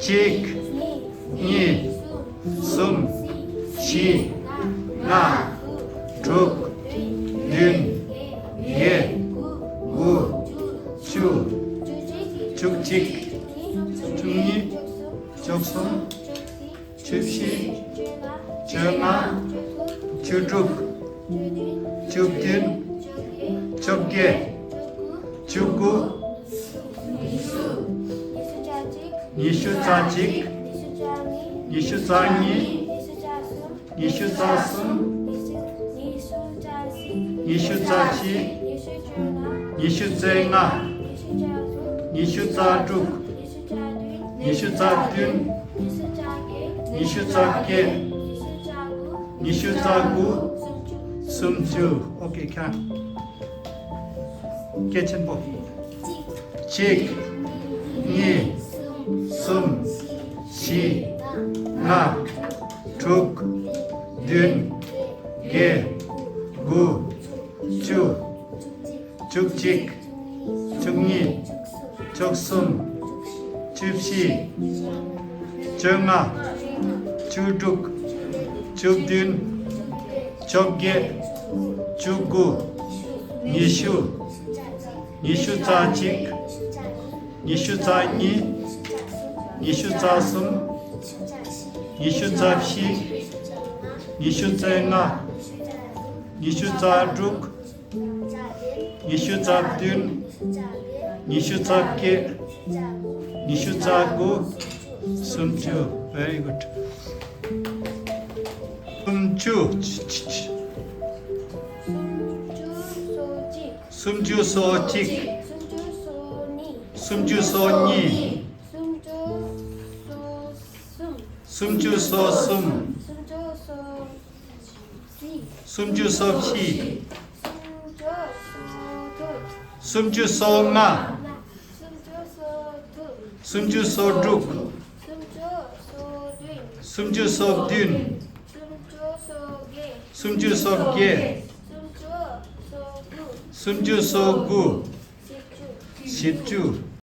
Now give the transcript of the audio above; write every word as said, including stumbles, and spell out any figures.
གཅིག་གཉིས། གསུམ། བཞི། ལྔ། དྲུག་བདུན། བརྒྱད། དགུ། བཅུ། བཅུ་གཅིག་བཅུ་གཉིས། བཅུ་གསུམ། བཅུ་བཞི། བཅོ་ལྔ། བཅུ་དྲུག་བཅུ་བདུན། བཅོ་བརྒྱད། བཅུ་དགུ། ཉི་ཤུ་རྩ་གཅིག་ཉི་ཤུ་རྩ་གཉིས། ཉི་ཤུ་རྩ་གསུམ། ཉི་ཤུ་རྩ་བཞི། ཉི་ཤུ་རྩ་ལྔ། ཉི་ཤུ་རྩ་དྲུག་ཉི་ཤུ་རྩ་བདུན། ཉི་ཤུ་རྩ་བརྒྱད། ཉི་ཤུ་རྩ་དགུ། སུམ་ཅུ། ཨོ་ཀེ། ཁྱེད། སྐད་ཆེན་པོ། གཅིག་གཉིས། གསུམ། བཞི། ལྔ། དྲུག་བདུན། བརྒྱད། དགུ། བཅུ། བཅུ་གཅིག་བཅུ་གཉིས། བཅུ་གསུམ། བཅུ་བཞི། བཅོ་ལྔ། བཅུ་དྲུག་བཅུ་བདུན། བཅོ་བརྒྱད། བཅུ་དགུ། ཉི་ཤུ། ཉི་ཤུ་རྩ་གཅིག་ཉི་ཤུ་རྩ་གཉིས། ཉི་ཤུ་རྩ་གསུམ། ཉི་ཤུ་རྩ་བཞི། ཉི་ཤུ་རྩ་ལྔ། ཉི་ཤུ་རྩ་དྲུག་ཉི་ཤུ་རྩ་བདུན། ཉི་ཤུ་རྩ་བརྒྱད། ཉི་ཤུ་རྩ་དགུ། སུམ་ཅུ། Very good. སུམ་ཅུ། སུམ་ཅུ་སོ་གཅིག་སུམ་ཅུ་སོ་གཅིག་སུམ་ཅུ་སོ་གཉིས། སུམ་ཅུ་སོ་གཉིས། སུམ་ཅུ་སོ་གསུམ། སུམ་ཅུ་སོ་གསུམ། སུམ་ཅུ་སོ་བཞི། སུམ་ཅུ་སོ་བཞི། སུམ་ཅུ་སོ་དྲུག་སུམ་ཅུ་སོ་ལྔ། སུམ་ཅུ་སོ་དྲུག་སུམ་ཅུ་སོ་དྲུག་སུམ་ཅུ་སོ་བདུན། སུམ་ཅུ་སོ་བདུན། སུམ་ཅུ་སོ་བརྒྱད། སུམ་ཅུ་སོ་བརྒྱད། སུམ་ཅུ་སོ་དགུ། སུམ་ཅུ་སོ་དགུ། བཞི་བཅུ། བཞི་བཅུ།